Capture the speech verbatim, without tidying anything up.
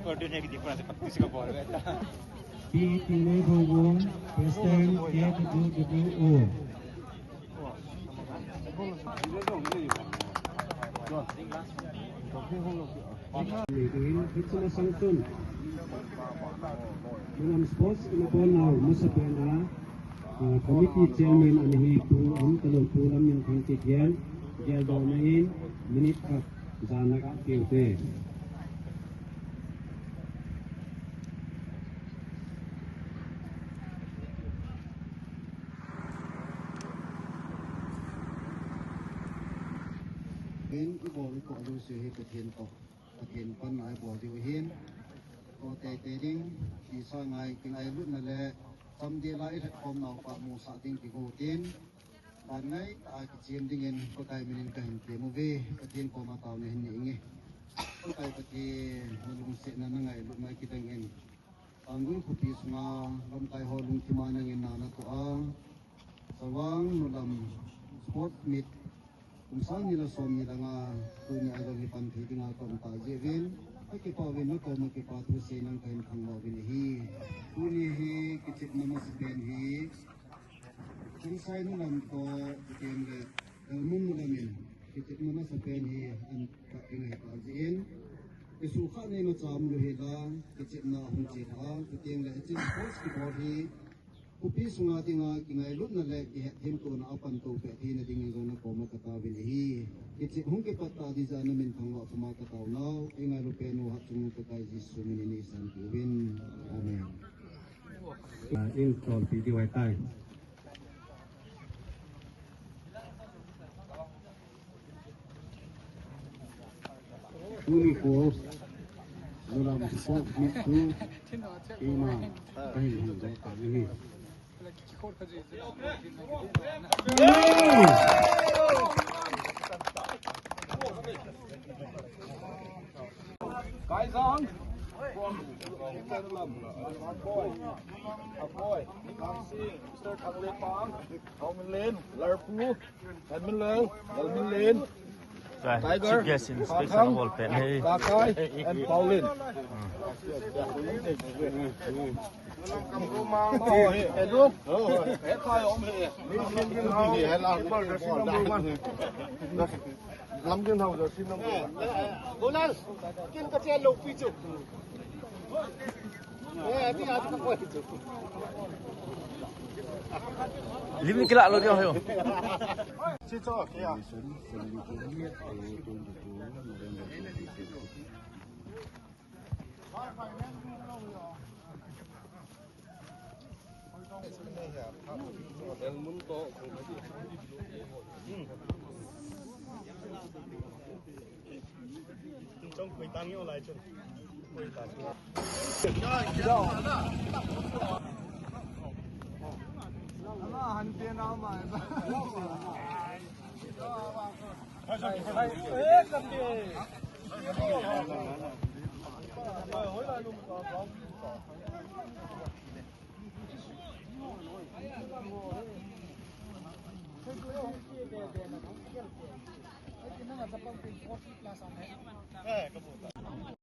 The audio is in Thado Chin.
Coordinate ki difference practice ka bol. P T Leibhowung, President K W W O. Hichin a sangtun, Malam Sports in a bol nau masapen a, ah, Committee Chairman ana hi Pu Amtalou, Pu Lamminthang Kikhen, geldohna in minute khat jana kapeh ute. Hin ibol ikoh jouse hi Pathen toh, Pathen panna ibol diu ahin. Ko teitei ding, kisa ngai, kingailutna le chamdel a ilhatkhom nau pa musah ding kigo tin, ban ngaitah a kichem dingin Pakai minin kahin tem uve. Pathen koma taona hin nei inge. Pakai Pathen, nalungsetna nangailutna kidang in, Yangon khopi sunga lamkai ho lungthim a nangin na natoh a, Chavang Nulam Sport Meet kum sang ni le som ni le nga, tuni a jong hi pan thei dinga kaum tah jeh uvin, kakipah uvin, nakoma kipa thusei nang kahin thangvah uvin ahi. Tuni hi kichepna masapen hi, Kangsai Nulam toh, chuteng le, eh, Mun Nulam in, kichepna masapen hi, an ka kingai tah jeh in, kisuhkhah nei macha umlou hela, kichepna ahung che tah a, chuteng le, hiche sports kibol hi, khopi sunga dinga kingailutna le kihetthemtona a pantou peh theina dingin jong nakoma kataovin ahi. Kichep hung kipat tah ding jeh a namin thangvah puma kataonau, eingailu pen u Hatchungnung Pakai Jesu minin neisanpeh uvin. Amen. Ah, in tolpi diu ahitai. Tuni ko, Nulam Sport Meet chu, ima, kahin hung jai ta ni hi. Kaizang. Apoi. Apoi. Kamsing. Mister Thanglepang. Thangminlen. Larpu. Henminlal. Lalminlen. Tiger. Chief guest in special ball pen. Hey. Kakai. And Paulin. Hmm. Lamdin Hau jersey number one. Ronald, kin ka che lo pi chu. Eh, ni a ka ko chu. Lim ni kila lo dia ho. Si cho, kya?